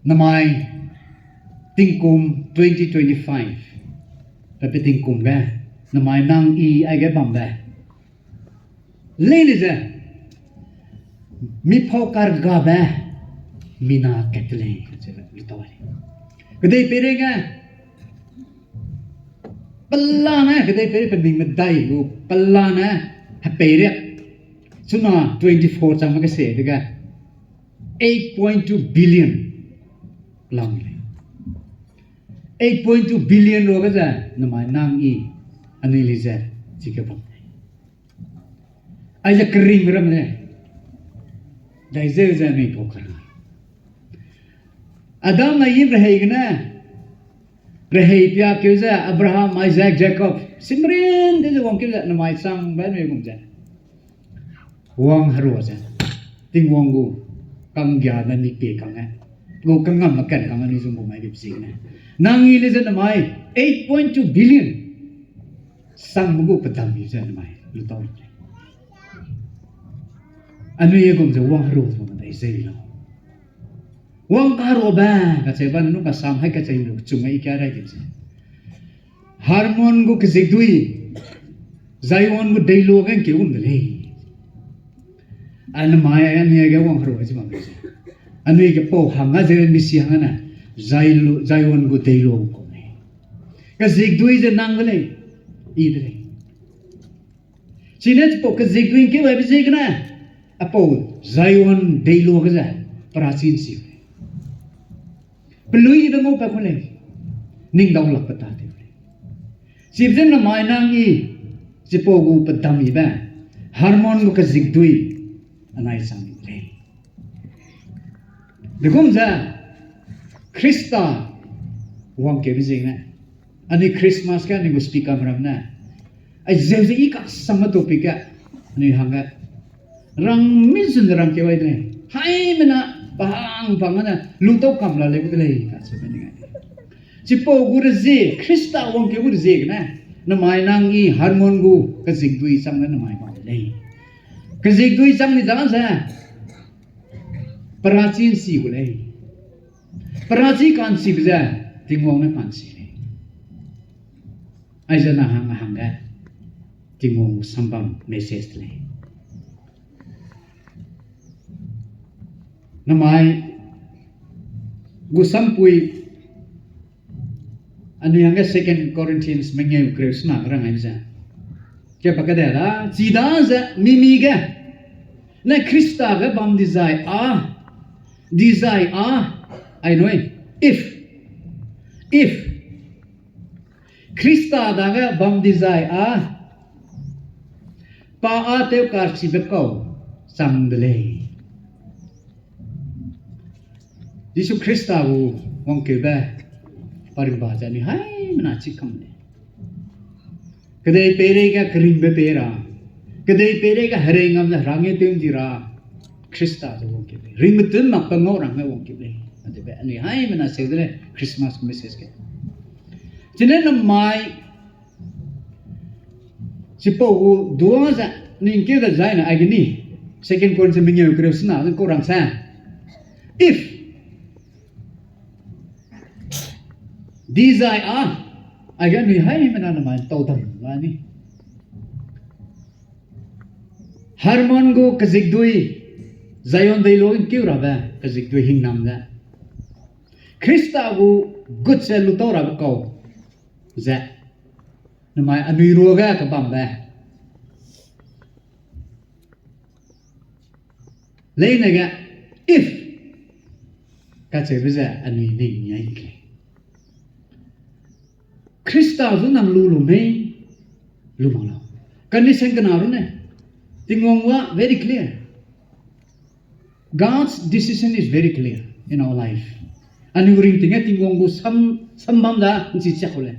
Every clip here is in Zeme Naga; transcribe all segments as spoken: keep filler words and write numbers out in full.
Namai tingkum twenty twenty-five, pe tingkum ge, namai nang i aige bambe leine ze, mi pau kargabe, mina kat te lei, ze lu tau lei. Kedei peireige, pelane, kedei peirei pe ning medai gu, pelane, hepeiriak, chuna twenty-four changme kese dege, eight point two billion lang lei. Eight point two billion ruage ze, namai nang i, anui lei ze, chike bam lei. Aize keringbe ramme ne, dai zeu ze anui pau kara. Adam nai Eve rehei gene, rehei piakeu ze Abraham, Isaac, Jacob, simrin de ze wangkeu ze namai changbe anui gum ze wang herua ze, Tingwang gu kanggiane mi pie kangge, gu kangamme kat kangge anui zung gu mai bip ziegene, nang i lei ze namai eight point two billion sangme gu pedam i ze namai lu tau lei. Anui e gum ze wang herua ze bam dai zeu lau. Wang kaheruabe, kacheube nanu kasam hai kacheu lu chunga i kia rai di ze, Hermon gu kezikdui, Zion gu deiloa ge ngkeu gum de lei. Anui mai, anui ge wang herua ze bam ze, anui ge pau hangge ze misi hangge ne, Zion gu deiloa gu kau lei. Kezikdui ze nang de lei, i de lei. Chine chipau kezikdui ngkeu aibe ziegene, apau Zion deiloa ge ze, perachin si lei. Peluibe ngau pa ku lei, ning dau lak pe ta tew lei. Chibe ze namai nang i, chipau gu pedam ibe, Hermon gu kezikdui, anai chang di lei. Degum ze, Khrista wangkeube ziegene, anui Christmas ge anui gu speaker meram ne, ai zeu ze i kasamme topic ge, anui hangge rang mi zun rangkeu ai de lei. Haimena pahang pang ne lu tau kam la lei gu de lei kacheube ning ai. Chipau gu rezie, Khrista wangkeu gu rezie gene, namai nang i Hermon gu kezikdui chang ne namai bam de lei. Kezikdui chang ni da ze, perachin si gu lei. Perachi ka'nchibe ze, Tingwang ne ka'nchi lei. Aize na hang hangge, Tingwang gu sambam message lei. Namai gu sampui, anui hangge Second Corinthians mengeu kereu sena rang ai ze, kepa kade da, chidaze mimi ge, ne Khrista ge bam dizai â, dizai â, ai nui, if, if, Khrista dage bam dizai â, pa â tew karchibe kau chang de lei. Jisu Khrista gu wangkeube parimba ze anui haimena chî kam lei. Kedei peirei ge keringbe pei ra, kedei peirei ge herei ngam ze herangge tew ndi ra, Khrista ze wangkeu lei. Ringbe tun mak pe ngau rangge wangkeu lei. Adeube anui haimena seu de lei Christmas message ge. Chine namai, chipau gu dua ze, ning keu de zai ne aige ni, Second Corinthians mengeu kereu sena ze kau rang se. If, dizai â, aige anui haimena namai tau dam la ni. Hermon gu kezikdui, Zion deiloa ngkeu rabe kezikdui hingnam ze, Khrista gu gut ze lu tau rabe kau ze, namai anui ruage kebambe leine ge, if, kacheube ze anui ning ai ke. Khrista zu nang lu lu mei, lu mak lau. Condition kena runne, Tingwang wa very clear. God's decision is very clear in our life. Anui gu ringting ge Tingwang gu sam, sambam da nchi chiak ku lei.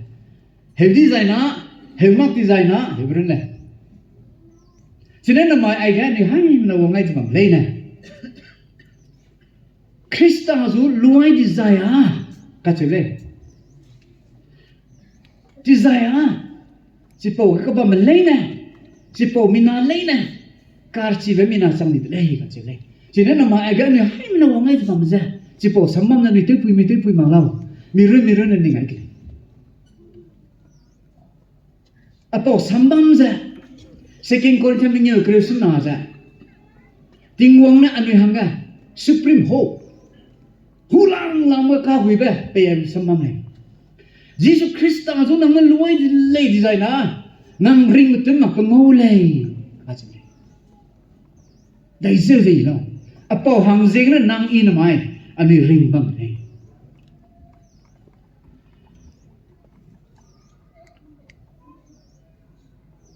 Heu dizai na, heu mak dizai na, heu run lei. Chine namai aige anui haimena wang ai ze bam leine. Khrista zu luai dizai â, kacheu lei. Dizai â, chipau ge kebamme leine, chipau mina leine, karchibe mina chang di de lei kacheu lei. Chine namai aige anui haimena wang ai ze bamme ze, Chipau sambam ne mi tewpui, mi tewpui mak lau. Mi run, mi run ne ning ai ke lei. Apau sambam ze, Second Corinthians mengeu kereu sena ze, Tingwang ne anui hangge supreme hope, hulang langbe kahuibe pei sambam lei. Jisu Khrista zu nang ne luai lei dizai na, nang ringbe tun mak pe ngau lei, kacheu lei. Dai zeu ze i lau. Apau hang ziegene nang i namai anui ring bam lei.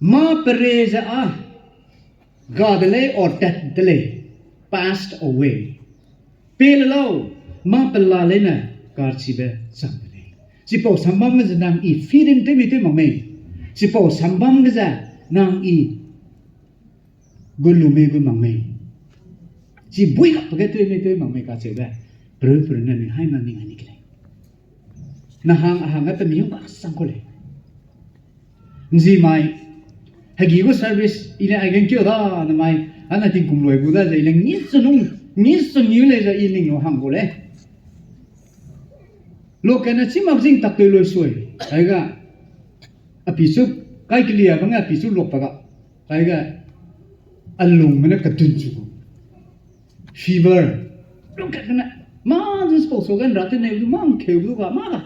Mâ pere ze â ga de lei or tat de lei, passed away. Pie le lau, mâ pela leine karchibe chang de lei. Chipau sambam ge ze nang i feeling tew mei tew mak mei. Chipau sambam ge ze nang i gu lu mei gu mak mei. Chi bui gap ge tew mei tew mak mei kacheube, peru peru ne mi haina ning ai ni ke lei. Na hang a hangge pe mi hung kasang ku lei. Nzi mai, hegi gu service i le ai gen keu da, namai, ana tingkum lui gu da ze i le ngi chu nung, ngi chu ngi lei ze i ning lu hang ku lei. Lokatne chî mak zing tak tew lui sui, aiga, a pi chu, kai kelia bang a pi chu lok pa ga, aiga, a lungme ne kadun chu gu. Fever. Lokatne, mâ zu spau so ge nra tew nei du mâ ngkeu du ga mâ ga.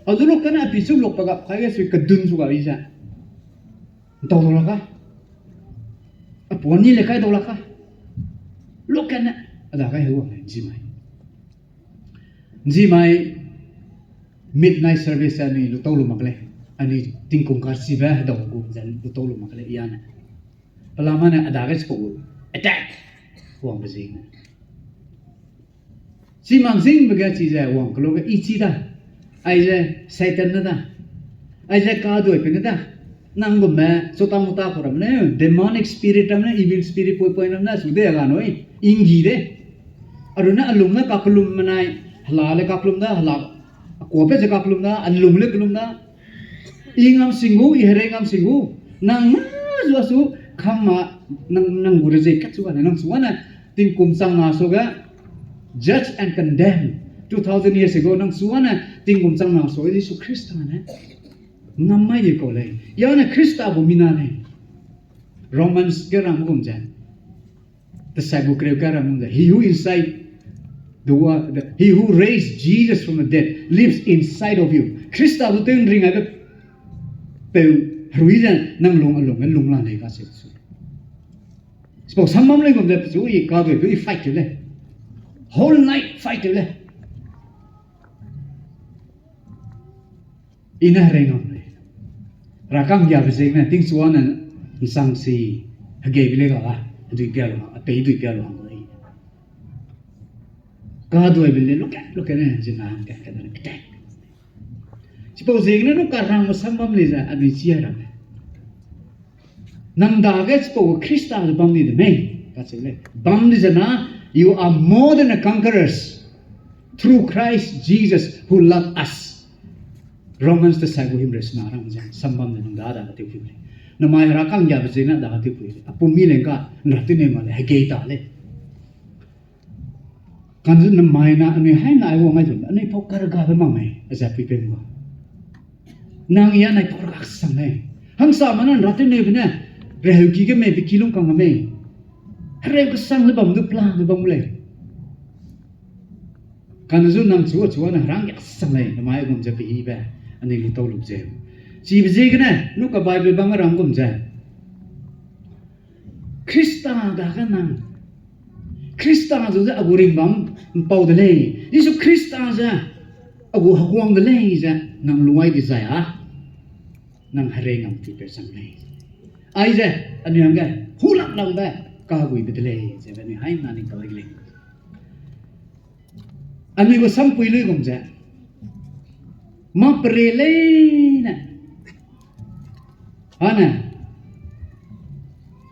A zu lokatne a pi chu lok pa ga, aiga sui kadun chu ga i ze. Ntau du la ka. A puan ni le kai dau la ka. Lokatne, a da kai heu a nzi mai. Nzi mai midnight service anui lu tau lu mak lei. Anui tingkum karchibe hedau gu ze lu tau lu mak lei i ane. Pelama ne a dage chipau attack wangbe ziegene. Chi mak zingbe ge chize wang kelu ge i chi da. Aize Satan ne da. Aize kaduibe ne da. Nang gumme, sota muta ku ramme ne, demonic spirit ramme ne, evil spirit poi poi ramme ne, su de ga nui, inggi de. Arune a lung ne kakellum menai, hela le kakellum da, hela, a kuape ze kakellum da, a lung le kellum da. I ngam sing gu, i herei ngam sing gu. Nang ne zu a su, kam ma, nang, nang gu reject kat su ga ne, nang su ga ne, tingkum chang na su ga, judge and condemn. Two thousand years ago, nang su ga ne, tingkum chang na su, Jisu Khrista ne. Ngam mai di kau lei. Ya ne Khrista gu mina lei. Romans ge rang gum ze. Tesai gu kereu ge rang gum ze. He who inside the world, the, he who raised Jesus from the dead lives inside of you. Khrista gu tew ring aibe peu herui ze nang lung a lung ge lung la lei kacheu su. Chipau sambam lei gum ze pechu i kaduibe i fight tew lei. Whole night fight tew lei. I ne herei ngam lei. Rakanggiabe ziegene tingchua ne nsang si hegeibe lei ga, hedui pia lu, a pei dui pia lu hang lei. Kaduibe le lukat lukat ne zi na hangkat kat ne attack. Chipau ziegene nu karangbe sambam lei ze anui chi ai ramme. Nang dage chipau Khrista ze bam di de mei, kacheu lei. Bam di ze na, you are more than a conquerors through Christ Jesus who loved us. Romans tesai gu himreu sena rang ze sambam ze nang da dage tewpui lei. Namai rakanggiabe ziegene dage tewpui lei. A pum mi leng ka, nra tew nei mak lei, hegei ta lei. Kane namai na anui haina ai wang ai zu, anui pau kargabe mak mei, a ze pui pe ngua. Nang i anai pau rega kesang lei. Hangsame ne nra tew neibe ne, reheuki ge mei, pe ki lungkang ga mei. Hereu kesang ze bam du plan ze bam gu lei. Kane zu nang chu a chu a ne herang kesang lei, namai gum ze pehibe, anui lu tau lu ze. Chibe ziegene, nu ka Bible bam rang gum ze. Khrista dage nang, Khrista zu ze a gu ringbam mpau de lei, Jisu Khrista ze a gu heguang de lei ze nang luai dizai a, nang herei ngam ti pe chang lei. Aize, anui hangge, hulak langbe, kaheguibe de lei, zebe anui haina ning kau de lei. Anui gu sampui luigum ze, mâ pere leine, ane,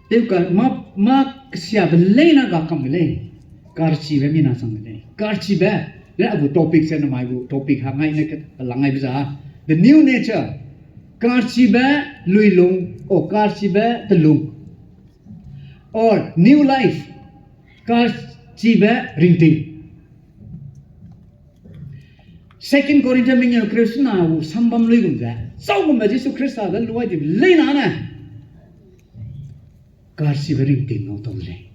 tew ka, mâ, mâ kesiabe leine ga kam de lei, karchibe mina chang de lei. Karchibe, ne a gu topic ze namai gu topic hangai ne ke, pelang aibe za, the new nature, karchibe luilung, o karchibe telung. Or new life, karchibe ringting. Second Corinthians mengeu kereu sena gu sambam lui gum ze, sau gumbe Jisu Khrista de luai di lei na ne, karchibe ringting ngau tau de lei.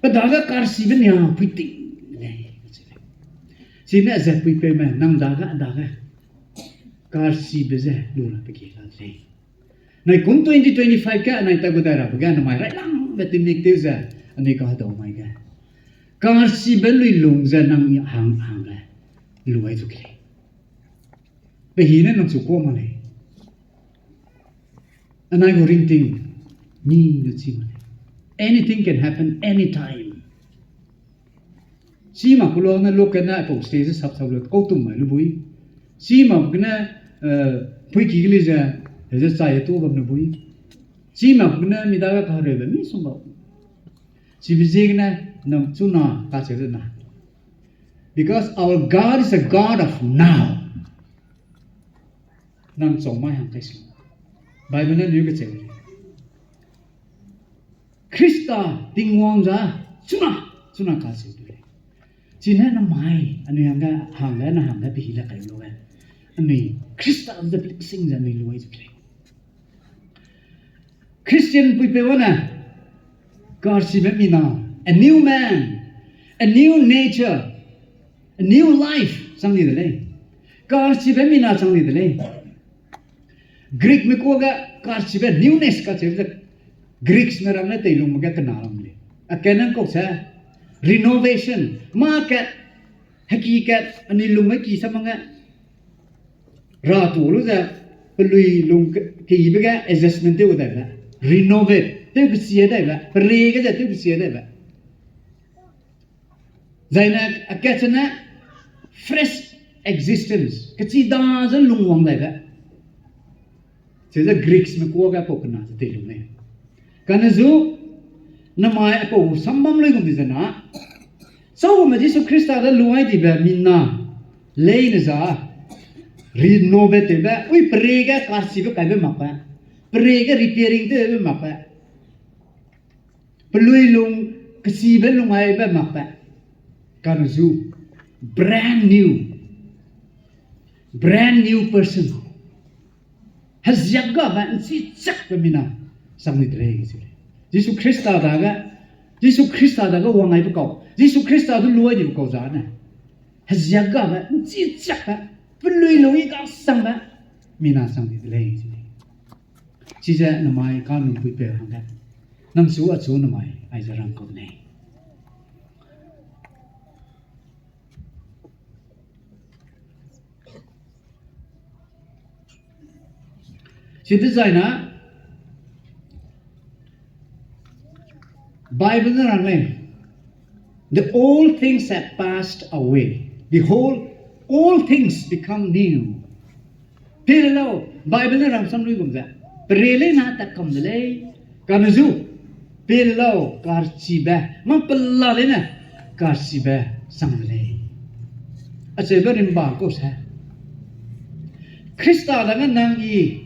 Pe dage karchibe nia puiting de lei. Chine ze puipeume nang dage a dage karchibe ze lu ra pe kie la de lei. Nai kum twenty twenty-five ge anai ta gu dai rabe ge namai railangbe tingmik tew ze, anui kahedau mai ge, karchibe luilung ze nang hang hangge luai zu ke lei. Pe hi ne nang chu kuâ mak lei. Anai gu ringting mi ne chi mak lei. Anything can happen anytime. Chi mak ku la ne lok kene aipau stage ze sap sap le kau tum mai lu bui. Chi mak gene, eh, puiki ge lei ze, heze chai tu bam ne bui. Chi mak gene mi dage kahereube misongga. Chibe ziegene, nang chuna kacheu ze na. Because our God is a God of now. Nang chau mai hang kai su. Bible ne nui kacheu lei. Khrista Tingwang za, chuna, chuna kacheu de lei. Chine namai, anui hangge, hangge, na hangge, pe hi le kai lu ge. Anui, Khrista ze blessing ze anui luai zu ke lei. Christian puipeu ane, karchibe mina, a new man, a new nature, a new life, chang di de lei. Karchibe mina chang di de lei. Greekme kuage karchibe newness kacheube ze, Greeksme ram ne teilungme ge kena lam lei. A kane kau se, renovation, mâ kat, heki kat, anui lungme ki samang ge, ra tu lu ze, pelui lung ke-, keyibe ge adjustment tew daibe, renovate, tew kesia daibe, pere ge ze tew kesia daibe. Zaine a kat chene fresh existence, kechida ze lungwang daibe. Chize Greeksme kuage aipau kena ze teilung lei. Kane zu, namai aipau sambam lui gum di ze na, sau gume Jisu Khrista de luai dibe mina, leine za, renovate tewbe, ui pere ge karchibe kaibe makbe, pere ge repairing tewbe makbe, pelui lung, kesibe lungaibe makbe, kane zu, brand new, brand new person. Heziak gabe, nchi chakbe mina, chang di de lei, chi lei. Jisu Khrista dage, Jisu Khrista dage wang aibe kau, Jisu Khrista du luai dibe kau zane. Heziak gabe, nchi chakbe, pelui lung i ga sangbe, mina chang di de lei, chi lei. Chize namai kanun puipeu hangge, nang chu achu namai, aize rang kau de lei. Chidezaine, Bible ne rang lei, the old things have passed away. Behold, all things become new. Pe le lau, Bible ne rang sam lui gum ze, pere leine tat kam de lei, kane zu, pe le lau, karchibe, mâ pela leine, karchibe chang de lei. Acheube rimba kau se. Khrista dage nang i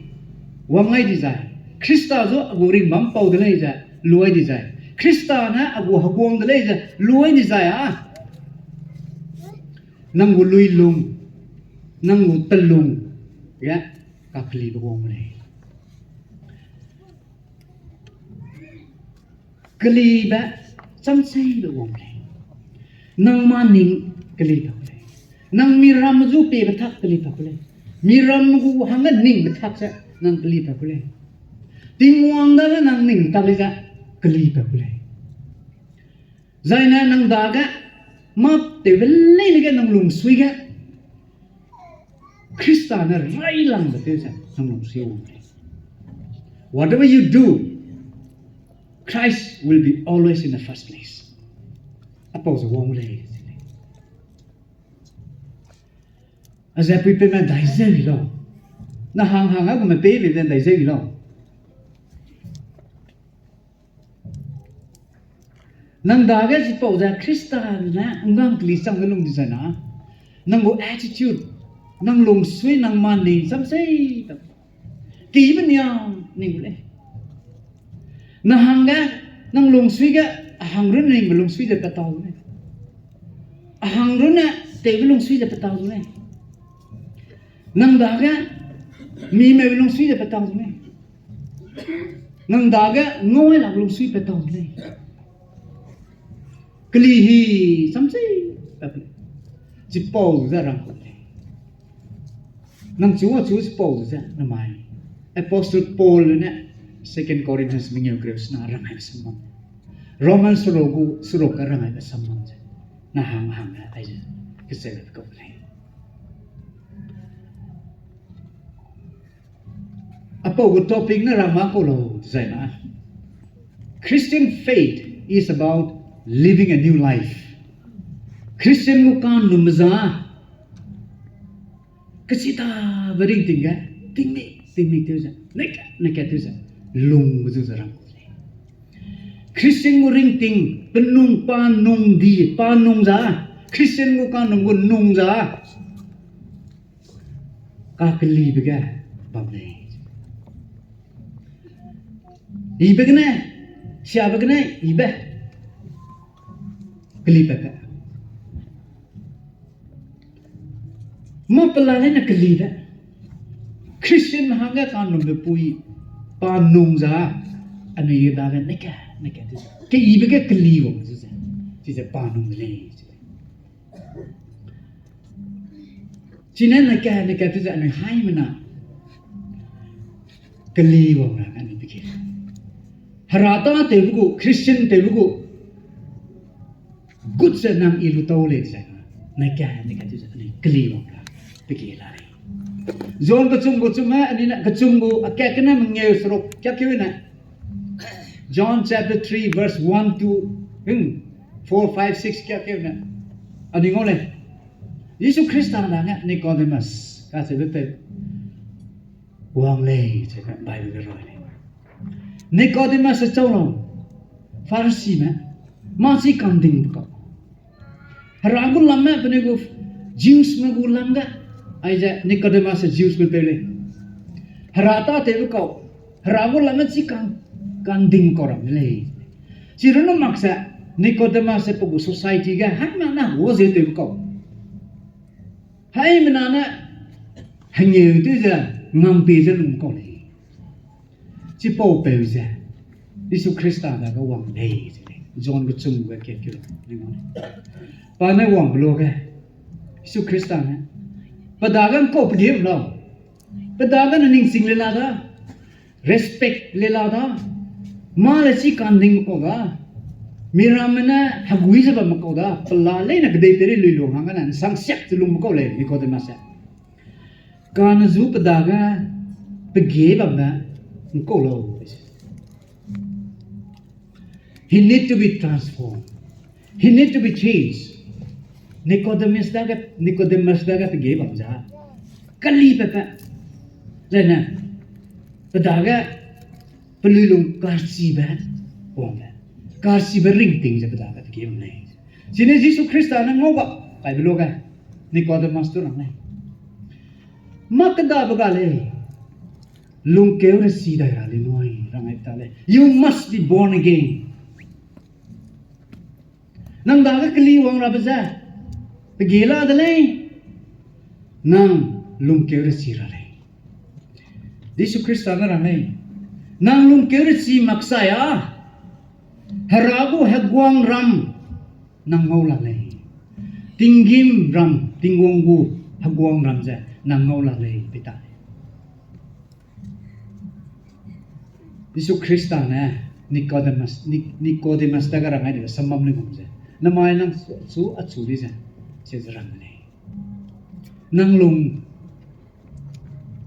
wang ai di zai, Khrista zu a gu ringbam pau de lei ze, luai di zai, Khrista ne a gu heguang de lei ze, luai di zai â, nang gu luilung, nang gu telung, ge, kakelibe wang lei. Kelibe, chamseibe wang lei. Nang ma ning keli tak lei. Nang miramme zu pebe tak keli tak lei. Miramme gu hangge ningbe tak ze, nang keli tak lei. Tingwang dage nang ning tak lei ze, keli tak lei. Zaine nang dage, mâ tewbe leine ge nang lungsui ge, Khrista ne railangbe tew ze nang lungsui wang lei. Whatever you do, Christ will be always in the first place. Apau ze wang lei. Aze puipeume dai zeu i lau. Na hang hang a gume peibe de dai zeu i lau. Nang dage chipau ze Khrista ne nggang keli chang de lung di zai na, nang gu attitude, nang lungsui, nang ma ning chamsei ta, keibe nia ning gu lei. Na hangge, nang lungsui ge, a hang runne ningbe lungsui ze petau du lei. A hang runne tewbe lungsui ze petau du lei. Nang dage, mi meu lungsui ze petau de lei. Nang dage, ngau ai lak lungsui petau de lei. Keli hi, samsei, pe lei. Chipau ze rang ku lei. Nang chu a chu chipau ze namai. Apostle Paul ne Second Corinthians mengeu kereu sena rang ai sam bam. Roman seruk gu, seruk ka rang ai sam bam ze. Na hang hang ai ze. Kese le kau lei. Apau gu topic ne rang ma kau lau, zai na. Christian faith is about living a new life. Christian gu kanum za. Kechita be ringting ge, tingmik, tingmik tew ze, neke, neke tew ze, lung gu zu ze rang lei. Christian gu ringting, penung pa nung di, pa nung za, Christian gu kanum gu nung za. Kakelibe ge bam lei. Ibe gene, siabe gene, ibe. Kelibe ge. Mâ pela leine kelibe. Christian hangge kanumbe pui, pa nung za, anui dage neke, neke tew ze. Keibe ge keli wang ze ze. Chize pa nung de lei, chize. Chine neke, neke tew ze anui haimena. Keli wang ra anui peki. Hera tâtewbe gu, Christian tewbe gu. Gut ze nang i lu tau lei ze. Neke, neke tew ze anui keli wang ra. Peki la lei. John kechum gu chum e, anui ne kechum gu, a kat kene mengeu seruk, kiakeu ne. John chapter three, verse one, two, hmm, four, five, six, kiakeu ne. Anui ngau lei. Jisu Khrista dage Nicodemus, kacheube peu. Wang lei, ze Bible ge roi lei. Nicodemus se chau lau, Pharisime, mâ chi kandingbe kau. Hera gu lamme penui gu Jewsme gu lam ge, aize Nicodemus se Jewsme peu lei. Hera tâtewbe kau, Hera gu lamme chi kan, kanding kau ramme lei. Chi runne mak ze, Nicodemus se pe gu society ge, haimena ne hua ze tewbe kau. Haimena ne hengeu tew ze, ngam pie ze lung kau lei. Chipau peu ze, Jisu Khrista dage wang lei ze lei. John kechum ge kat keu lei. Pa ne wangbe luage, Jisu Khrista ne, pe dage ngkau pe gem lau. Pe dage ne ningching le la da. Respect le la da. Mâ le chi kandingbe kau da. Miramme ne hegui ze bamme kau da. Pela leine kedei peirei lui lung hangge ne nsang siak ze lungbe kau lei Nicodemus se. Kane zu pe dage pe ge bamme ngkau lau. He need to be transformed. He need to be changed. Nicodemus dage, Nicodemus dage pe ge bam za. Keli pepe. Zai ne, pe dage, pe lui lung karchibe, wangbe. Karchibe ringting ze pe dage pe ge bam lei. Chine Jisu Khrista ne ngau ba, kaibe luage, Nicodemus tu rang lei. Mâ kedabe ga lei. Lungkeu resi dai ra lei nui, rang ai ta lei. You must be born again. Nang dage keli wang rabe ze, pe ge la de lei, nang lungkeu resi ra lei. Jisu Khrista ne rang lei, nang lungkeu resi mak sai a, Hera gu heguangram nang ngau la lei. Tinggîm ram, Tingwang gu heguangram ze nang ngau la lei, pe ta lei. Jisu Khrista ne Nicodemus, Ni-, Nicodemus dage rang ai de samam le gum ze, namai nang chu, chu achu di ze, ze rang lei. Nang lung,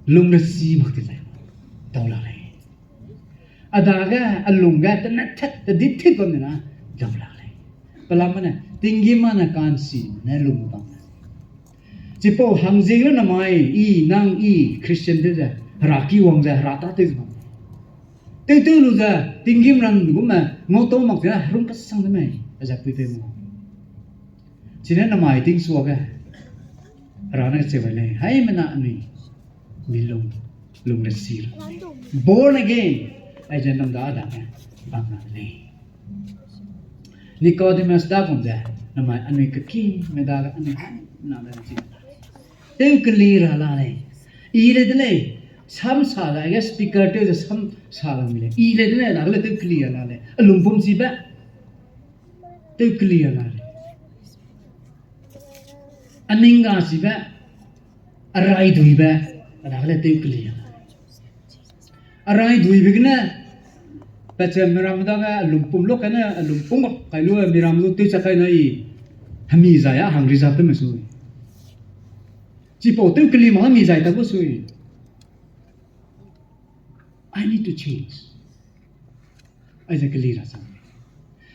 lung resi mak ti zai, dau la lei. A dage, a lung ge, tene tet, tedi tit bam ne na, dau la lei. Pelame ne, tinggîm ma ne ka'nchi ne lung bam ne. Chipau hangziegene namai, i, nang, i, Christian tew ze, Hera ki wang ze, Hera tâtew ze bam. Tewtew lu ze, tinggîm ram gume, ngautau mak ze, herum kesang de mei, a ze pui pei mu. Chine namai tingsuage, Hera ne kacheu lei, haimena anui, mi lung, lung resi ra. Born again, aize namda dage, bam ra lei. Nicodemus dagum ze, namai anui kekime dage anui haimena dage chi. Tew keli ra la lei. I le de lei, sam sa la ge speaker tew ze sam sa la mi lei. I le de lei, na le tew keli a la lei. A lungpum chibe. Tew keli a la lei. A ning ga chibe. A rai duibe. A la le tew keli a la lei. A rai duibe gene, pa che miram dage a lungpum lok kane, a lungpum bak kai lu miram lu tew chak kai na i, hemi zai a hang reserve tew me sui. Chipau tew keli ma mi zai ta gu sui. I need to change. Aize keli ra chang.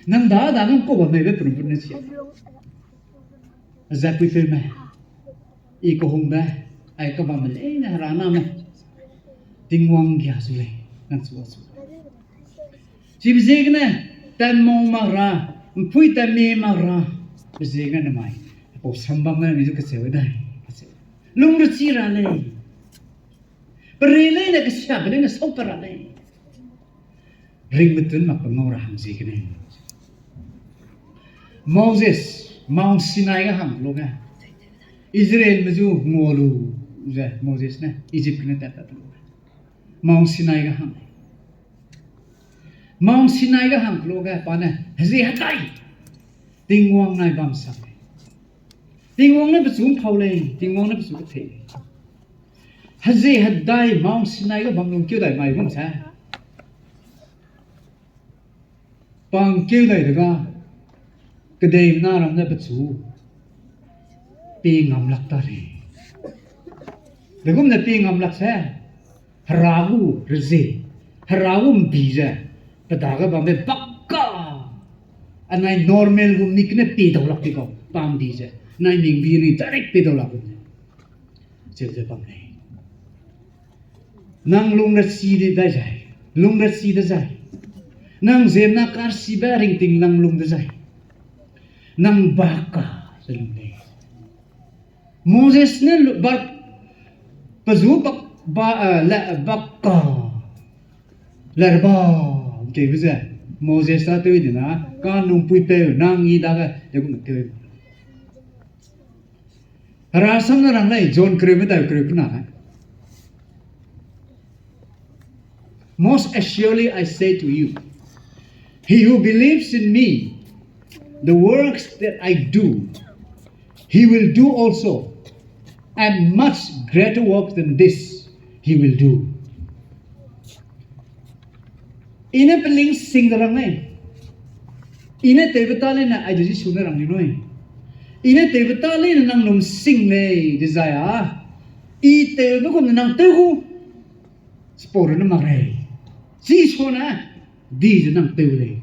Nang da da nang kau bam mei be prum prum ne sia. Zai pui peume. I kehungbe, ai kabamme leine Hera name. Tingwang gia su lei, nang chu a chu. Chibe ziegene, tanmau mak ra, ’mpui tanmi mak ra, be ziegene mai. Pau sambam gene mi zu kacheu dai, kacheu. Lung rechi ra lei. Pere leine kesiabe leine sau pe ra lei. Ringbe tun mak pe ngau ra hang ziegene. Moses, Mount Sinai ge hang lu ge. Israelme zu ngua lu ze Moses ne Egypt gene tatpat lu ge. Mount Sinai ge hang. Mount Sinai ge hang lu ge pa ne, hezi hedai. Tingwang nai bam sak lei. Tingwang ne pechu ’mpau lei, Tingwang ne pechu kethei lei. Hezi hedai Mount Sinai ge bam lungkeu dai mai gum se. Pa ’ngkeu dai dega, kedeimena ram ne pechu, pie ngam lak ta lei. Degum ne pie ngam lak se, Hera gu rezie, Hera gu ’mbi ze, pe dage bambe bakka, anai normal gu mik ne pie dau lak ti kau, pa ’mbi ze, nai mingbi ni direct pie dau lak gum ze. Cheu ze bam lei. Nang lung rechi de dai zai, lung rechi dezai. Nang ziemmena karchibe ringting nang lung dezai. Nang bakka ze lung lei. Moses ne lu-, bak, pezu bak, ba, eh, le, bakka. Lerba, ’ngkeube ze. Moses a tew dina, kanungpuipeu, nang i dage, degum tew. Hera sam ne rang lei, John kereu medai kereu kena lei. Most assuredly I say to you, he who believes in me, the works that I do, he will do also, and much greater work than this he will do. I ne peling sing de rang lei. I ne tewbe ta leine aide Jisu ne rang di nui. I ne tewbe ta leine nang num sing lei dezai a. I tewbe gum ne nang tew gu. Chipau runne mak rei. Jisu ne, di ze nang tew lei.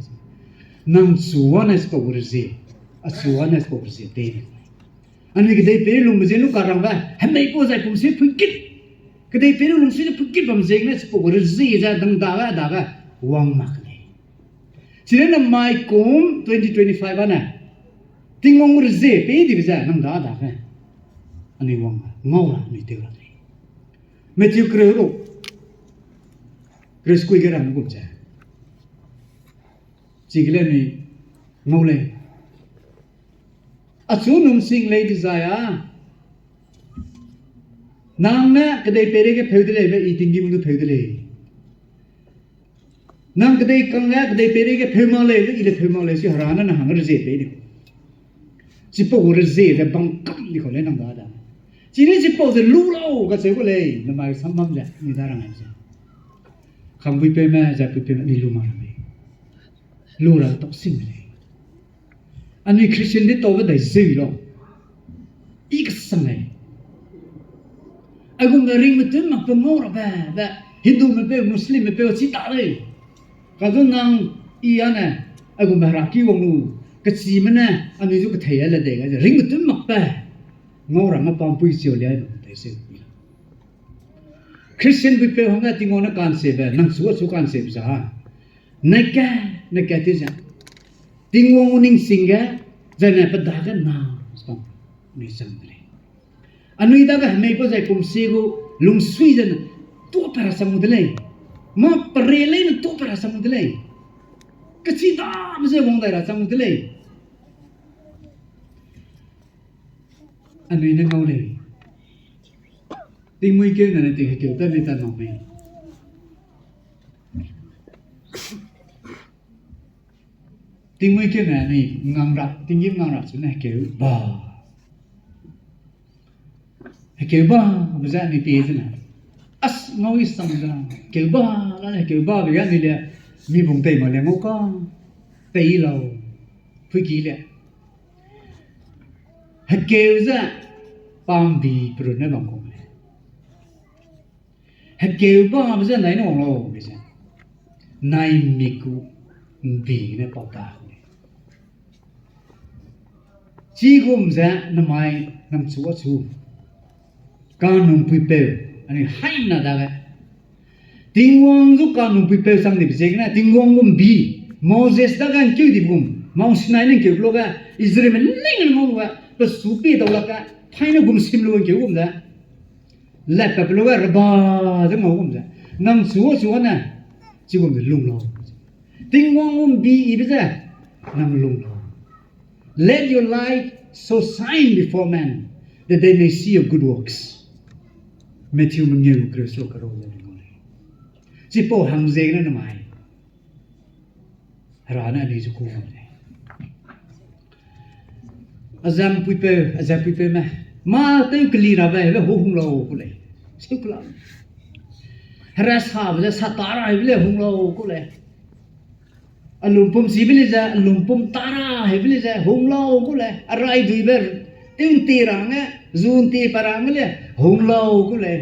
Nang chu ane chipau rezie. A chu ane chipau rezie tei lei. Anui kedei pei lungbe ze lu karangbe, hemei pau zai pum se pungkit. Kedei pei lung sui ze pungkit bam ziegene chipau rezie ze dang dage dage wang mak lei. Chine namai kum twenty twenty-five ane, Tingwang rezie pei dibe ze nang da dage. Anui wang ngau ra, anui tew ra lei. Matthew kereu ru, kereu sekui ge rang gum ze. Chigele anui ngau lei. Achu num sing lei dezai a. Nang ne kedei peireige pheu de lei be i tinggîm du pheu de lei. Nang kedei kangge kedei peireige pheu mak lei, i le pheu mak lei, si Hera ne nang hang rezie pei di. Chipau gu rezie ze bam kam di kau lei nang da da. Chine chipau ze lu lau kacheu gu lei, namai sam bam ze, ni da rang ai ze. Kangbuipeume, zai puipeume, ni lu mak ra lei. Lu ra tau sing lei. Anui Christian de taube dai zeu lau. I kesang lei. Aigum ne ringme tun mak pe ngau rabe, be Hindume peu, Muslimme peu, chi ta lei. Kadu nang i ane, aigum Hera ki wang lu, kechime ne, anui zu kethei a le dei ga ze, ringme tun mak pe. Ngau ra ma pampui chiu liai lu, dai zeu. Christian buipeu hangge Tingwang ne kansebe, nang chu achu kansebe za. Neke, neke ti ze. Tingwang gu ning sing ge, zai ne pe dage na, spam, anui chang de lei. Anui dage hemei pa zai pum sie gu, lungsui ze ne, tuâ pe ra chang gu de lei. Ma pere leine tuâ pe ra chang gu de lei. Kechidame ze wang dai ra chang gu de lei. Anui ne ngau lei. Tingmuî keu ne anui ting hekeu ta mei ta nang mei. Tingmuî keu ne anui ngang ra, tinggîm ngang ra chu ne hekeu ba. Hekeu ba, be ze anui pie ze ne. As, ngau i sang ze. Hekeu ba, la ne hekeu ba, be ge anui le, mi bung tei ma le ngau ka. Pei lau. Pui ki le. Hekeu ze, pambi perun ne bam kau lei. Hekeu ba be ze nai ne wang lau be ze. Nai mi gu mbi ne pau ta lei. Chigum ze namai nang chu achu. Kanungpuipeu, anui haimna dage. Tingwang zu kanungpuipeu chang dibe ziegene, Tingwang gu mbi, Moses dage ngkeu dibe gum, Mount Sinai ne ngkeu luge, Israelme leng ne ngau luge, pe su pie dau lakge, thaine gum sim lu ngkeu gum ze. Lat pa pe luge reba ze ngau gum ze. Nang chu achu ne, chigum ze lung lau. Tingwang gu mbi ibe ze, nang lung lau. Let your light so shine before men, that they may see your good works. Matthew mengeu kereu seruk kereu ze lung lei. Chipau hang ziegene namai. Hera ne anui zu ku lei. Azam puipeu, azam puipeume. Mâ tew keli rabe hebe hu hung lau ku lei. Seu kela. Hera sabe ze sa ta ra hebe le hung lau ku lei. Alumpum chibe le ze, alumpum ta ra hebe le ze, hung lau ku lei. Arai duibe, tew nti ra hangge, zu nti pa ra hangge le, hung lau ku lei.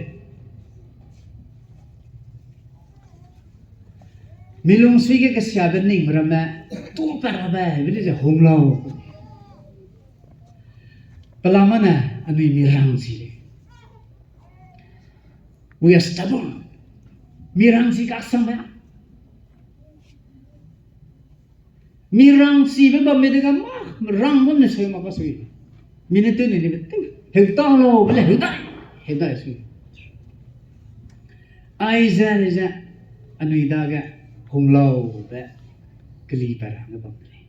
Mi lungsui ge kesiabe ning ramme, tu pa rabe hebe le ze, hung lau. Pelama ne, anui mi rangchi lei. We are stubborn. Mi rangchi kaksangbe. Mi rangchibe bamme dega mâ, rang bam ne seu mak ka sui. Mi ne tew ne nibe tew. Heu ta lau, be le heu dai. Heu dai sui. Aize, aize, anui dage hung lau be keli pa ra ne bam de lei.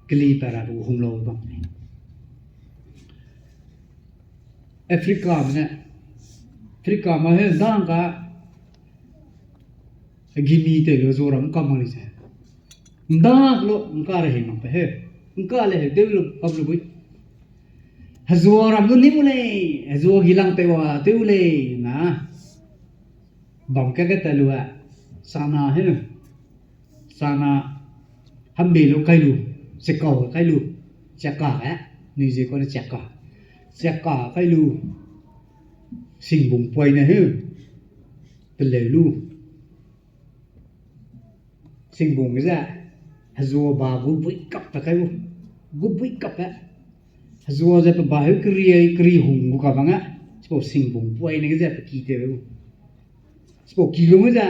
Keli pa ra be hung lau bam de lei. Africame ne, Africame he dang ka, gimi tew lu hezuaram kam mak lei ze. Nda lu, ngka ra hing mak pe he. Ngka le he tew lu, kam lu bui. Hezuaram lu nim u lei, hezua gi lang tew wa tew lei na. Bam ka ge ta lu a, sana he. Sana hambe lu kai lu, chikau kai lu, chiaka e, nui zie kane chiaka. Chiaka kai lu, singbung poine heu, peleu lu. Singbung ge ze, hezua ba gu bui kap ta kai lu, gu bui kap e. Hezua ze pe ba heu keri, keri hung gu ka bang e, chipau singbung poine ge ze pe ki tew lu. Chipau ki lung ge ze,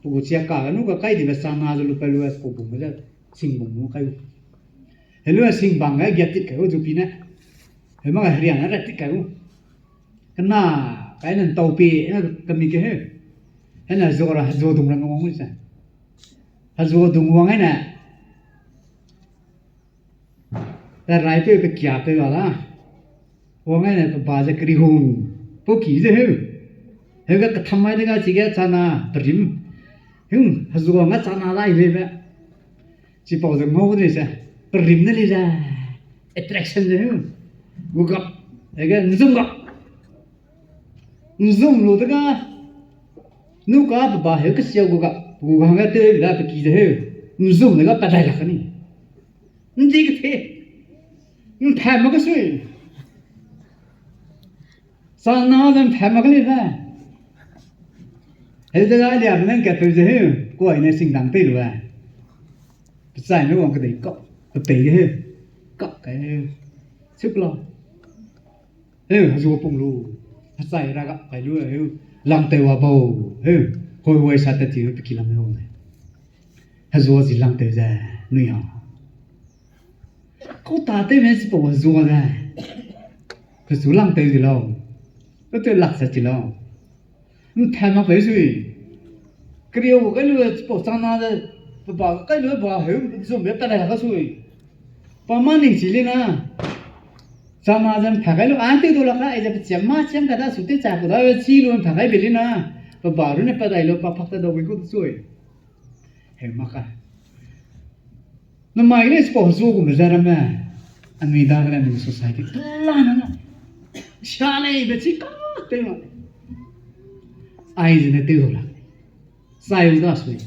pe gu chiaka ge nu ka kai dibe sana ze lu pe lu e, chipau bung ge ze, singbung nu kai lu. Helu e singbang ge giatit kai lu zu pi ne. Heu mak ge herian ne ratit kai lu. Kena, kai ne ntau pi, ne kemi ke heu. Hene hezua ra, hezua dung ra ngau wang lu ze. Hezua dung wang e ne. Pe raipeu pe kiapeu a la. Wang e ne pe ba ze keri hung. Pau ki ze heu. Heu ge ketham mai de ga chige chana perim. Heu, hezua nga chana lai lei be. Chipau ze ngau de ze. Perim ne lei ze. Attraction ze heu. Gu gap. Hege nzum gap. Nzum lu de ga. Nu ka pe ba heu kesiau gu gap. Gu hangge tew da pe ki ze heu. Nzum de ga pa dai lak ka ni. Ndi kethe. Mpha mak kesui. Chana ze mpha mak keli be. Heu de ga lia nang kapeu ze heu. Kuai ne singdang tei lu e. Pechai ne wang kedei kap. Pe pei ge heu. Kap kai heu. Sukla. Heu, hezua pung lu. Hechai ra gap kai lu heu. Langtew wa bau. Heu. Hoi wai sa tat ti pe ki lang heu ne. Hezua zi langtew ze. Nui ha. Kau ta tew me chipau hezua ze. Pechu langtew di lau. Petew lak sa chi lau. Mpha mak pe sui. Keriu kai lu chipau chana ze. Pe ba kai lu ba heu zumbe pa dai lak ka sui. Pa ma ning chi le na. Chama ze ’mpha gai lu, a tew du lak ka, aize pe chiam ma chiam ka da su tew cha ku da, chi lu ’mpha gai be le na, pe ba ru ne pa dai lu, pa pak ta dau wi ku chui. Heu mak ka. Namai ne chipau zu gu me ze ramme, anui dagene anui society, pela na na. Sia lei be chi ka tew na. Aize ne tew du lak. Chai u da sui.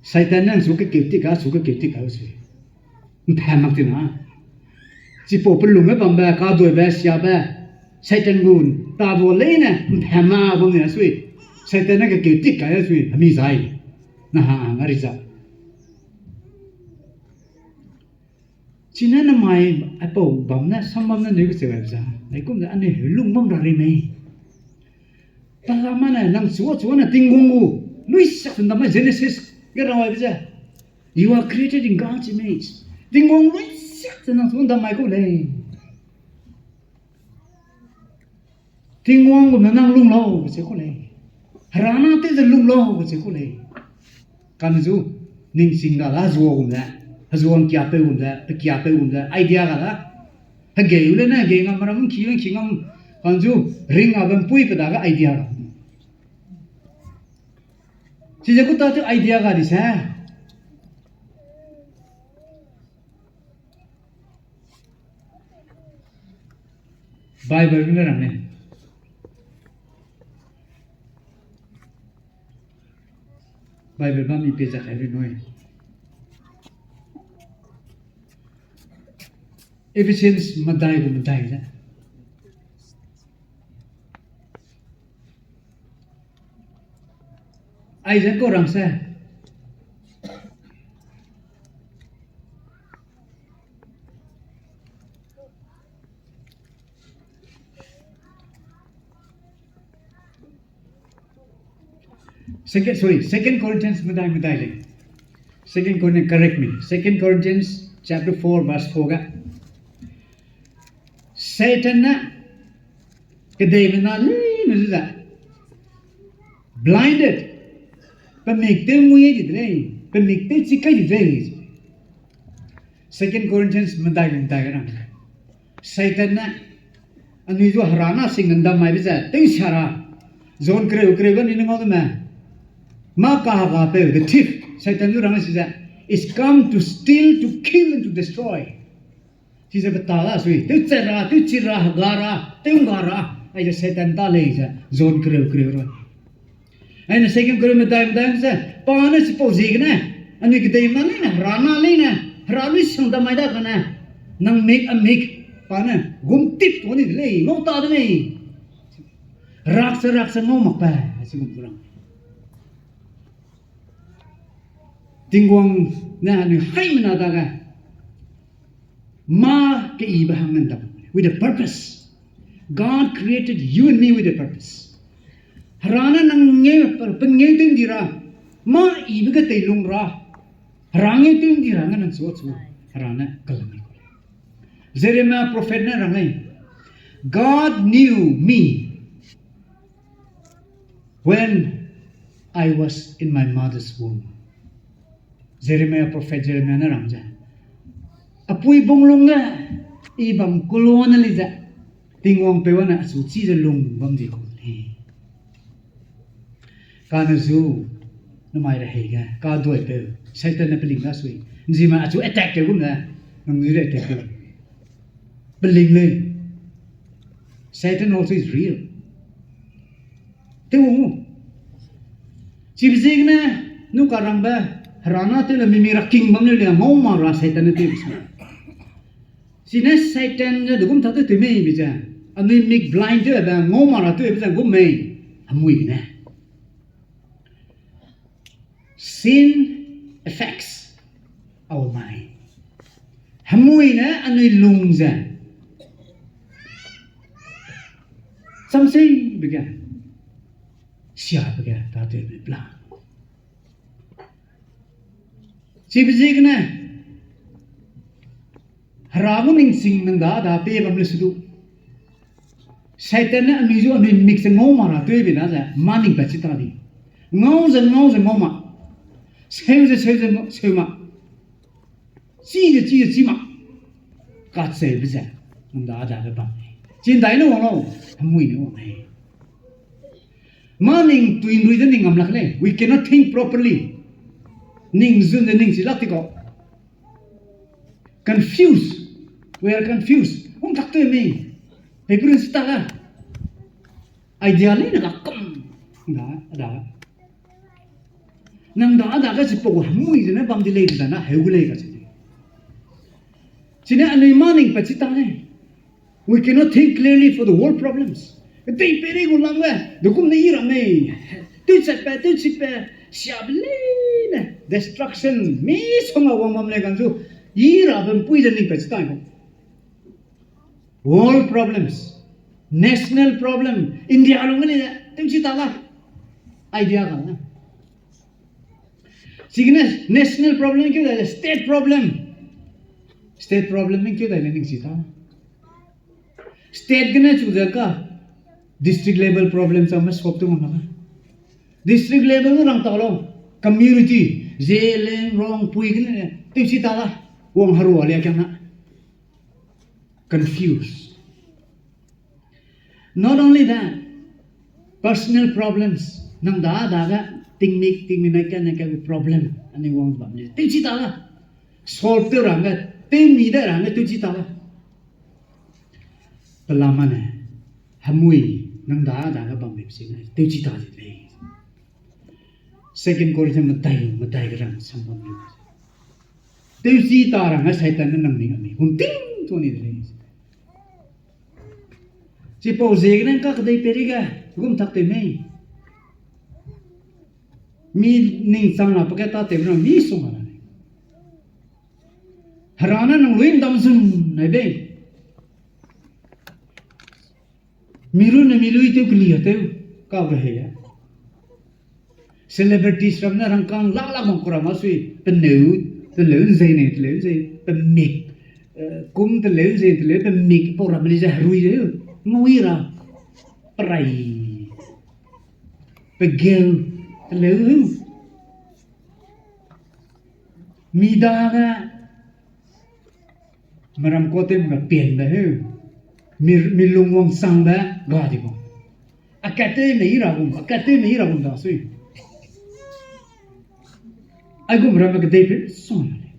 Satan ne nsu kekeu tik ka, su kekeu tik ka sui. ’Mpha mak ti na. Chipau pelung ge bambe, kaduibe, siabe, Satan gu, ta du leine, ’mpha ma bam ne sui. Satan ne kekeu tik ka sui, hemi zai. Na ha, nga ri za. Chine namai aipau bam ne, sam bam ne nui kecheu aibe za. Naikum ze anui heu lung bam ra ri mei. Pela ma ne, nang chu, chu ne Tingwang gu. Lui sak ze ’ndam mai Genesis ge ra aibe ze. You are created in God's image. Tingwang lui sak ze nang chu ’ndam mai ku lei. Tingwang gum ne nang lung lau kacheu ku lei. Hera na tew ze lung lau kacheu ku lei. Kane zu, ning sing ga da hezua gum ze, hezua ’ngkiapeu gum ze, pekiapeu gum ze, idea ga da. Hegei u le ne, hegei ngam ram ’ngki, ’ngki ngam, kane zu, ring a bam pui pe dage idea ga. Chize ku ta tew idea ga di se. Bible ne rang lei. Bible bam mi pie zak kai rui nui. Ephesians medai gu medai ze. Aize kau rang se. Second, sorry, Second Corinthians medai, medai lei. Second Corinthians, correct me. Second Corinthians chapter four, verse four ga. Satan ne, kedeime na leine zu ze. Blinded. Pe mik tew mui di de lei. Pe mik tew chi kai di de lei. Second Corinthians medai medai ga rang. Satan ne, anui zu hera na sing ’ndam maibe ze, tew sia ra. John kereu kereu ga ni ne ngau de me. Mâ kahegapeu, the thief, Satan zu rang si ze, is come to steal, to kill, and to destroy. Chize pe ta da sui, tew chat ra, tew chi ra, hega ra, tew ’ngga ra, aize Satan ta lei ze, John kereu kereu ra. Aine Second Corinthians medai medai ze, pa ne chipau ziegene, anui kedeime na leine, hera na leine, hera lui sang da mai da kane, nang mik a mik, pa ne, gum tip tu ni de lei, ngau ta de lei. Rak se rak se ngau mak pa, achi gum tu rang. Tingwang ne anui haimena dage, mâ keyibe hangge ’ndam, with a purpose. God created you and me with a purpose. Hera ne nang ngeu, pe ngeu tew ’ndi ra, mâ yibe ge teilung ra, hera ngeu tew ’ndi ra nge nang chu chu, hera ne kelang. Jeremiah prophet ne rang lei, God knew me when I was in my mother's womb. Jeremiah, prophet Jeremiah ne rang ze, apui bung lung ge, i bam kulo ne li ze, Tingwang peu ne achu chi ze lung bam di ku lei. Kane zu, namai rehei ge, kaduipeu, Satan ne peling da sui. ’Nzime achu attack tew gum ne, nang zu attack tew. Peling lei. Satan also is real. Tew u. Chibe ziegene, nu karangbe, hera na tew le mimi ra king bam leu le, ngau ma ra Satan ne tew se. Chine Satan ze de gum ta tew tew mei be ze. Anui mik blind tewbe, ngau ma ra tewbe ze gum mei. Hemui ne. Sin affects our mind. Hemui ne anui lung ze. Chamseibe ge. Siabe ge, tatewbe plan. Chibe ziegene, hera gu ning sing nang da, da pe bam le su du. Satan ne anui zu anui mik ze ngau ma ra tewbe da ze, mâ ning pat chi ta di. Ngau ze, ngau ze, ngau ma. Seu ze, seu ze, seu ma. Chi ze, chi ze, chi ma. Kacheube ze, nang da dage bam lei. Chindai ne wang lau, hemui ne wang lei. Mâ ning tui nrui de ning ngam lak lei. We cannot think properly. Ning zun de ning chi lak ti kau. Confused. We are confused. Hung tak tew mei. Peiperun si ta la. Idea leine ga kam. Da, da. Nang da, a dage chipau hemui zene bam di lei, da na heu gu lei kacheu lei. Chine anui mâ ning pat chi ta lei. We cannot think clearly for the world problems. Kedeipeirei gu langbe, de gum ne i ra mei. Tewchatbe, tewchibe, siabe leine, destruction, misongga wang bam lei kang zu, i rabe mpui ze ning pat chi ta lei. World problems, national problem, India lung gene, tewchi ta la. Idea ga na. Chigene national problem keu dai le state problem. State problem keu dai le ning chi ta. State gene chu ze ka district level problem chame solve tew ngam la. District level gu rang ta lau. Community, Zeliangrong pui gene, tewchi ta la. Wang herua lia kiang na. Confused. Not only that, personal problems, nang da dage tingmik, tingmik nai ka, nai ka gu problem, anui wang bam le. Tewchi ta la. Solve tew rangge, tewmi de rangge, tewchi ta la. Pelama ne, hemui, nang da dage bam le si ne, tewchi ta di lei. Second Corinthians medai, medai ge rang sam bam le. Tewchi ta rangge Satan ne nang ning ami, hung ting tu ni de lei. Chipau ziegene ka kedeipeirei ge, gum tak tew mei. Mi ning chang la pa ke ta tew na, mi sung la lei. Hera ne nang lui ndam zun nai bei. Mi runne mi lui tew keli a tew, ka rehei a. Celebrities ram ne rangkâng lak lak bam ku ra ma sui, peneu, teleu nzei ne, teleu nzei, pemik, eh, kum teleu nzei, teleu pemik, pau ramme li ze herui ze, ngui ra, perai, pegeu, teleu, mi dage, meram kuâ tewme ga pianbe heu, mi, mi lung wangchangbe ga di gum. A kat tewme i ra gum, a kat tewme i ra gum da sui. Aigum ramme kedeipeirei sung la lei.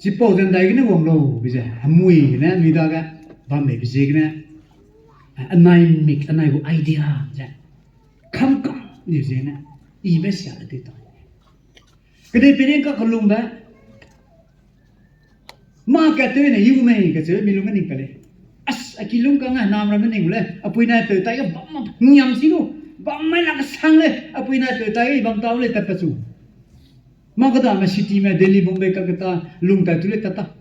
Chipau ze ndaigene wang lau, be ze, hemui gene, mi dage, bammeibe ziegene, anai mik, anai gu idea ze, kam kam ni ziegene, ibe sia le tei ta. Kedeipeirei ka kelungbe, mâ kat tew ne i gu mei kacheube mi lung ge ning pat lei. As, a kilung kang a nam ramme ning gu lei, apui naipeu tai ge bam ma ngiam si lu, bam mai la kesang lei, apui naipeu tai ge i bam tau lei tat pat chu. Mâ kedame cityme Delhi, Bombay, Kolkata, lung tat tu lei tat ta.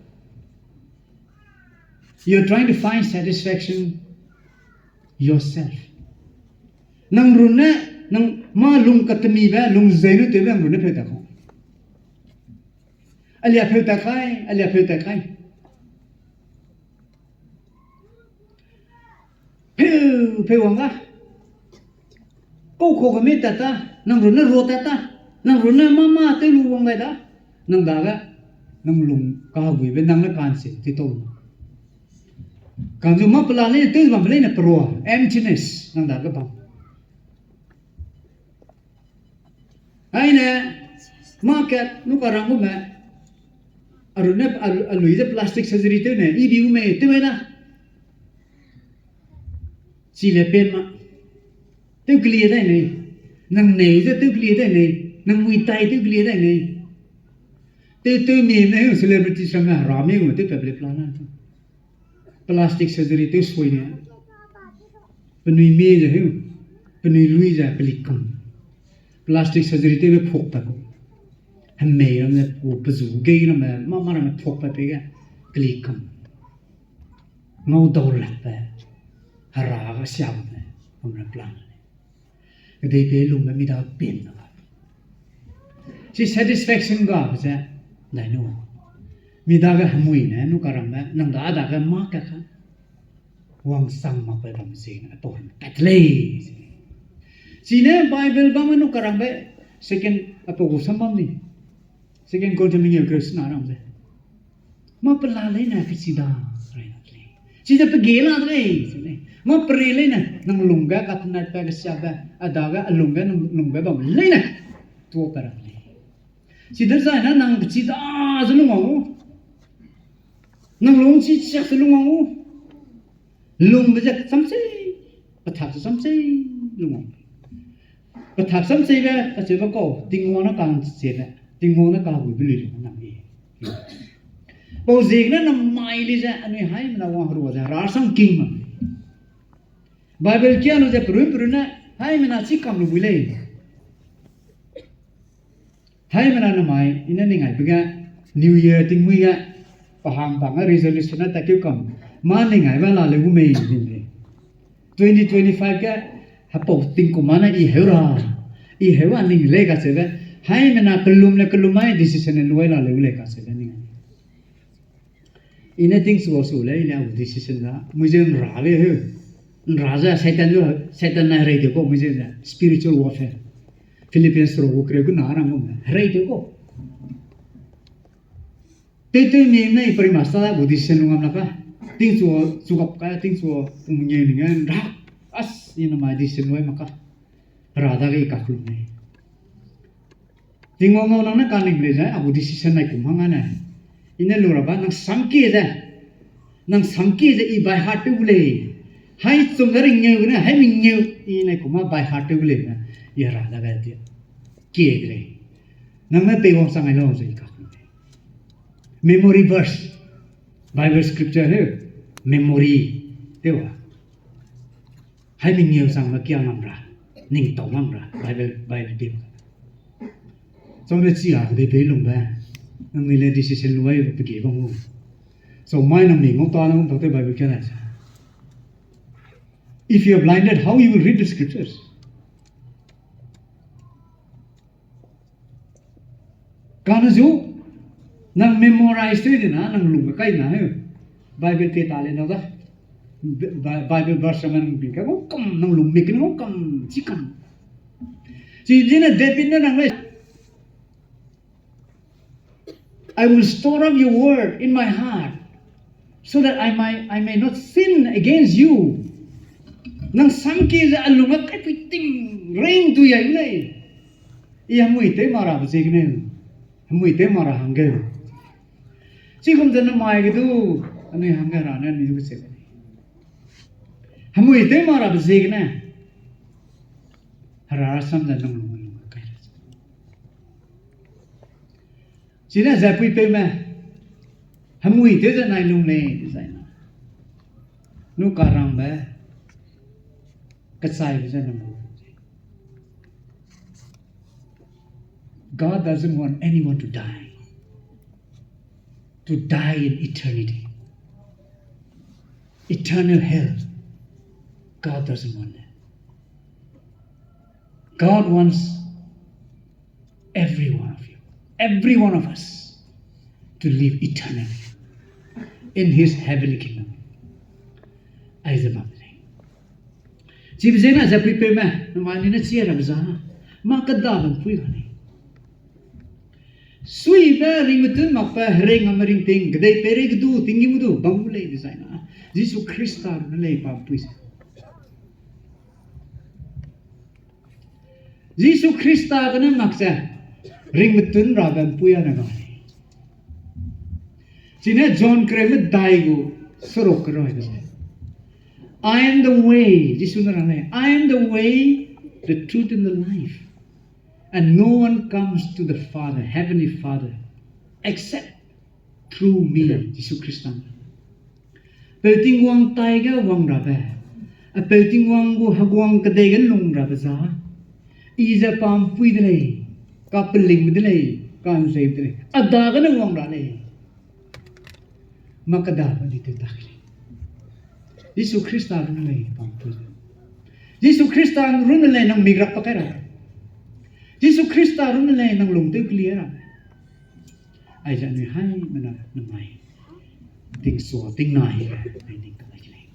You are trying to find satisfaction yourself. Nang runne, nang mâ lung katemibe, lung zei lu tewbe nang runne pheu ta kau. Alia pheu ta kai, alia pheu ta kai. Pheu, pheu wang ga. Kau kau ge mei tat ta, nang runne rua tat ta, nang runne mâ mâ tew lu wang gai da, nang dage, nang lung kaheguibe nang ne kanse ti tau. Kang zu mâ pela leine tew bambe leine perua, emptiness, nang dage bam. Aine, mâ kat, nu karang gume, a runne, a, a lui ze plastic surgery tew ne, i bi u mei, tew mei na. Chi le pen ma. Tew kelie dai nei. Nang nei ze tew kelie dai nei. Nang mui tai tew kelie dai nei. Tew, tew mi ne, celebrity sam ne, hera mi gu, tew pep le plan na. Plastic surgery tew sui ne. Penui mi ze heu. Penui lui ze peli kam. Plastic surgery tewbe phuak ta kau. Hemei ramme pu pezu gei ramme, mâ mâ ramme phuak pa pe ge. Keli kam. Ngau dau lakbe. Hera ga siabe. Bam ra plan. Kedei pe lungbe mi da pin na ga. Chi satisfaction gabe ze, dai nu. Mi dage hemui ne, nu karangbe, nang da dage mâ kat ka. Wangchang makbe bam ziegene, apau ram pat lei. Chine Bible bamme nu karangbe, second, apau gu sam bam ni. Second Corinthians mengeu keu sena ram ze. Mâ pela leine kechida, rei na lei. Chide pe ge la de lei, se lei. Mâ pere leine, nang lungge, katenat pe kesiabe, a dage, a lungge, nang lungge bam leine. Tuâ pe ra de lei. Chide zai na nang kechida ze lung wang u. Nang lung chi chiak ze lung wang u. Lungbe ze samsei, pethak ze samsei lung wang. Pethak samseibe, kacheube kau, Tingwang ne ka'nchibe, Tingwang ne kaguibe lui lu nang e. Pau ziegene namai le ze, anui haimena wang herua ze, rasam king ma. Bible kia lu ze perun perun ne, haimena chi kam lu bui lei. Haimena namai, i ne ning aibe ge, New Year tingmui ge, pa hang bang ge resolution ne tatkeu kam, mâ ning aibe la leu gu mei ning lei. Twenty twenty-five ge, hepau tingkum mâ ne i heu ra, i heu a ning lei kacheube, haimena kelum le kelum mai decision ne luai la leu lei kacheube ning. I ne tingchu su lei, i ne a gu decision da, mui ze nra lei heu. Nra ze Satan zu, Satan ne herei tew kau, mui ze ze, spiritual warfare. Philippians ro gu kereu gu na rang gu me, herei tew kau. Tew tew mi ne i peri masta da gu decision lung ngam la ka. Tingchu, chu gap ka, tingchu, pung ngeu ning nra. As, i namai decision luai mak ka. Hera dage i kaklu mei. Tingwang ngau nang ne kaning lei ze, a gu decision nai kum hang ane. I ne lu ra ba, nang samkie ze. Nang samkie ze i by heart tew gu lei. Hai chum ze ringngeu gene, hai mengeu, i nai kum mâ by heart tew gu lei ne. I Hera dage di. Kie de lei. Nang ne pei wangchang ai lau ze i kaklu lei. Memory verse. Bible scripture heu. Memory. Tew a. Hai mengeu changbe kia ngam ra, ning tau ngam ra, Bible, Bible pei. Chau ne chi a kedei pei lungbe, nangnui le decision luai pe ge bam gu. Chau mai nang mi ngau ta nang tau tew Bible kia nai se. If you are blinded, how you will read the scriptures? Kane zu, nang memorize tew de na, nang lungbe kai na heu. Bible te ta le nau da. Bi-, Bible verse ramme nang ping ka, ngau kam, nang lungmik ne ngau kam, chi kam. Chizene David ne nang lei, I will store up your word in my heart, so that I might, I may not sin against you. Nang samkie ze a lung ge kaipui ting ring du yai lei. I hemui tew ma rabe ziegene, hemui tew ma ra hangge. Chigum ze namai ge du, anui hangge Hera ne anui du kecheu lei. Hemui tew ma rabe ziegene, Hera rasam ze nang lung, lung kai ra. Chine ze puipeume, hemui tew ze nai lung lei dezai na, nu karangbe, kechaibe ze nang gu. God doesn't want anyone to die. To die in eternity. Eternal hell. God doesn't want that. God wants every one of you, every one of us, to live eternally in his heavenly kingdom. Aize bam lei. Chibe ziegene ze puipeume, namai ni ne chi rabe za, mâ kedabe mpui ga lei. Suibe ringbe tun makbe herei ngamme ringting, kedei peirei ge du, tinggîm ge du bam gu lei dezai na, Jisu Khrista runne lei pa mpui ze. Jisu Khrista gene mak ze, ringbe tun rabe mpui ane ga lei. Chine John kereu medai gu seruk kereu de lei. I am the way, Jisu ne rang lei, I am the way, the truth, and the life. And no one comes to the Father, Heavenly Father, except through me, Jisu Khrista. Peu Tingwang tai ge wang rabe, a Peu Tingwang gu heguang kedei ge lung rabe za, i ze pa mpui de lei, kapelingbe de lei, ka'nzeibe de lei, a dagene wang ra lei. Mâ kedabe di tew tak lei. Jisu Khrista runne lei pa mpui. Jisu Khrista runne lei nang mik rak pa kai ra. Jisu Khrista runne lei nang lung tew keli ra. Aize anui haimena namai tingsua tingnai, ai ning ka mai lei.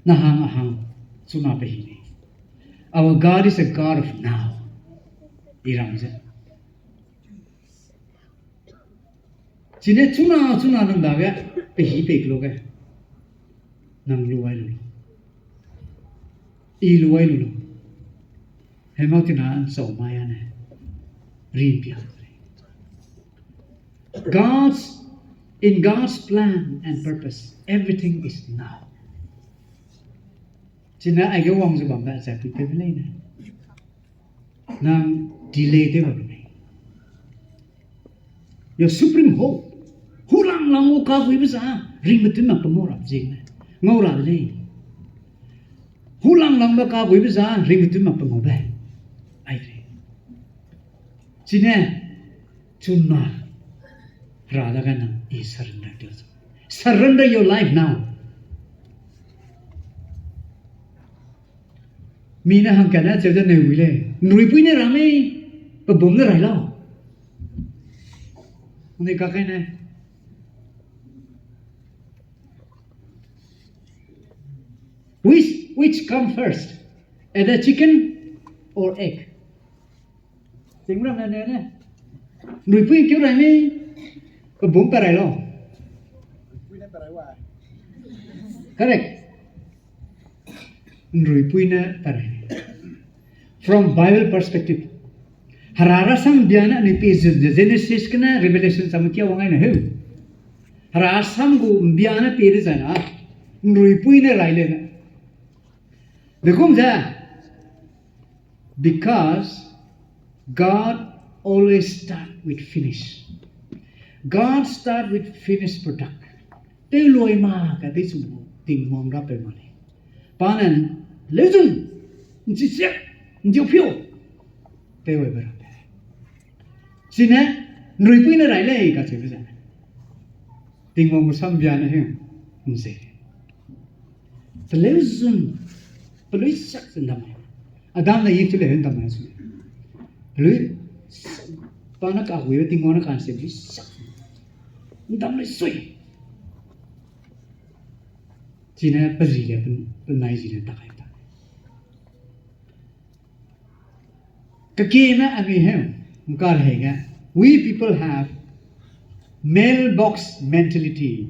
Na hang a hang, chuna pe hi lei. Our God is a God of now. I ram ze. Chine chuna chuna nang dage, pehî pei kelo ge. Nang lu ai lu lau. I lu ai lu lau. Hemau tina ’nchau mai ane. Ri ’mpia. God's, in God's plan and purpose, everything is now. Chine aige wang ze bambe zai pui tew de leine. Nang delay tew bam lei. Your supreme hope. Hulang lang gu kaguibe za, ringbe tun mak pe ngau ra ziegene. Ngau ra de lei. Hulang langbe kaguibe za, ringbe tun mak pe ngaube. Ai de lei. Chine, chuna, Hera dage nang i surrender tew. Surrender your life now. Mi ne hangkatne cheu ze neu wi lei. ’Nruipui ne ra mei, pe bum ne rai lau. Anui kakai ne. Which, which come first? Either chicken or egg? Tingram ne ne ne. ’Nruipui keu rai mei, pe bum pa rai lau. Correct. ’Nruipui ne pa rai. From Bible perspective, Hera rasam ’mbia ne anui pie zun ze Genesis kene Revelation chame kia wang ai ne heu. Hera rasam gu ’mbia ne pie de zai na, ’nruipui ne rai lei ne. Degum ze, because God always start with finish. God start with finished product. Tew loi ma ka tei chu Tingwang rapeu ma lei. Pa ne, leuzun, ’nchi siak, ’ndiu piu. Tew loi be rabe. Chine, ’nruipui ne rai lei kacheube ze. Tingwang gu sam ’mbia ne heu, ’nze. Peleu zun, pelui sak ze ’ndam lei. Adam ne Eve chu lei heu ’ndam lei su. Pelui, pa ne kaguibe Tingwang ne ka'nseu pelui sak. ’Ndam lei sui. Chine pe zi le, pe, penai zi le tak kai ta. Kekieme anui heu, ’ngkarhei ge, we people have mailbox mentality.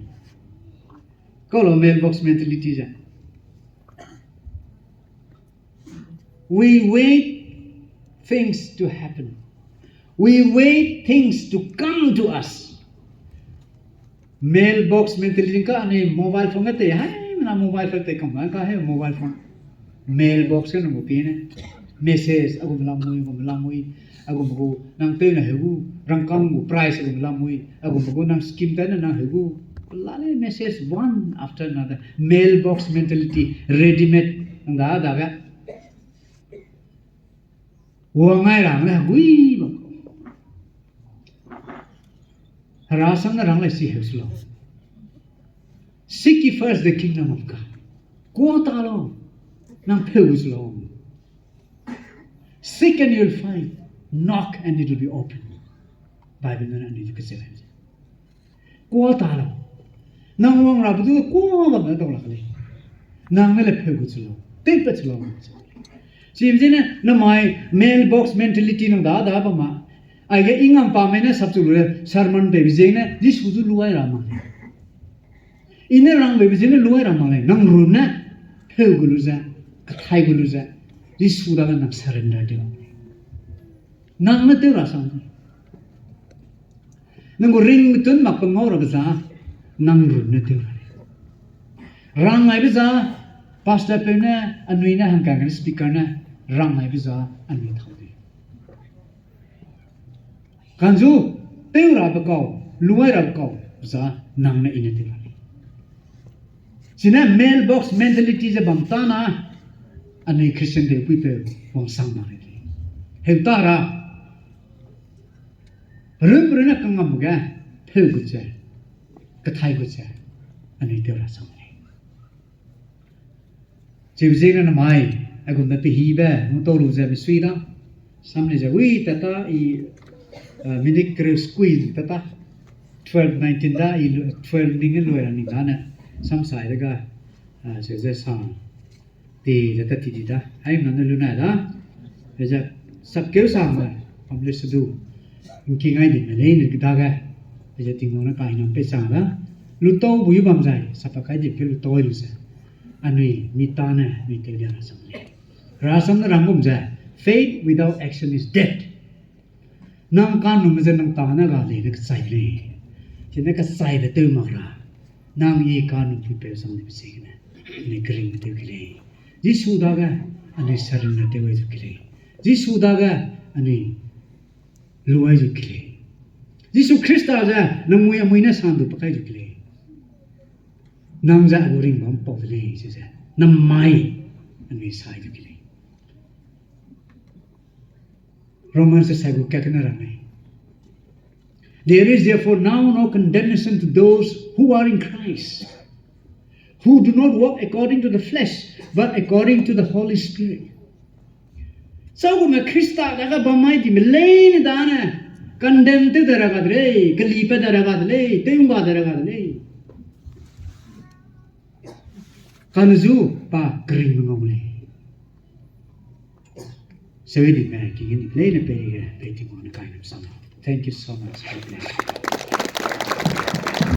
Kau lau mailbox mentality ze. We wait things to happen. We wait things to come to us. Mailbox mentality ka anui mobile phone ge tei, haimena mobile phone tei kam ka he mobile phone. Mailbox ge nang gu pie ne. Message, a gum lamui, a gum lamui, a gum gu nang tew ne heu gu, rangkâng gu price a gum lamui, a gum gu nang scheme tew ne nang heu gu. Pelane message one after another. Mailbox mentality, ready-made, nang da dage. Wang ai rang le gui bam. Hera sam ne rang le si heu su lau. Seek ye first the kingdom of God. Kuâ ta lau. Nang pheu gu su lau. Seek and you'll find. Knock and it will be open. Bible ne anui kacheu lei. Kuâ ta lau. Nang wang rabe du kuâ bam ne dau lak lei. Nang ne le pheu gu chu lau. Tewpat chu lau. Chim zene namai mailbox mentality nang da da bam ma. Aige i ngam pa mei ne sap chu lu le sermon peibe ziegene Jisu zu luai ra mak lei. I ne rangbe ziegene luai ra mak lei. Nang ru ne pheu gu lu ze, kathai gu lu ze, Jisu dage nang surrender tew. Nang ne tew ra sang. Nang gu ring tun mak pe ngau rabe za, nang ru ne tew ra lei. Rang aibe za, pastor peu ne, anui ne hangkang ne speaker ne, rang aibe za, anui tau de. Kanzu, tew rabe kau, luai rabe kau, za, nang ne i ne tew ra lei. Chine mailbox mentality ze bam ta na, anui Christian deupuipeu wangsang mak lei. Heu ta ra, perun perun ne kangam ge, pheu gu ze, kathai gu ze, anui tew ra sang lei. Chibe ziegene namai, aigum ne pehîbe, nung tau lu ze misui da. Sam ne ze, wi, tata, i, minute kereu sekui tata. Twelve nineteen da, i lu-, twelve ning ge lui ra ning da ne. Sam sai de ga, ze ze sa. Ti ze ta ti di da. Haimena ne lu nai da. Ze, sapkeu sa ma, pamle se du. Ngki ngai di me lei ne dage. Ze Tingwang ne kainam pei chang da. Lutau bu i bam zai, sapa kai dip ke lutau lu ze. Anui, mi tane, mi tew dia rasam lei. Rasam ne rang gum ze, faith without action is dead. Nang kanum ze nang tane ga lei ne kechai lei. Chine kechaibe tew mak ra. Nang i kanum pui peu sang de pe ziegene. Anui keringbe tew ke lei. Jisu dage, anui surrender tew ai zu ke lei. Jisu dage, anui lu ai zu ke lei. Jisu Khrista ze, nang mui amui ne sandu pa kai zu ke lei. Nang ze a gu ring bam pau de lei, chize. Namai, anui sai zu ke lei. Romans se sai gu kakena rang lei. There is therefore now no condemnation to those who are in Christ, who do not walk according to the flesh, but according to the Holy Spirit. Chau gume Khrista dage bam mai dime leine dane, condemn tew de ra ga de lei, kelipat de ra ga de lei, tew ngga de ra ga de lei. Kane zu pa keringbe ngau lei. Sewe dime ki gene leine pei ge, pei Tingwang ne kainam sam. Thank you so much. God bless you.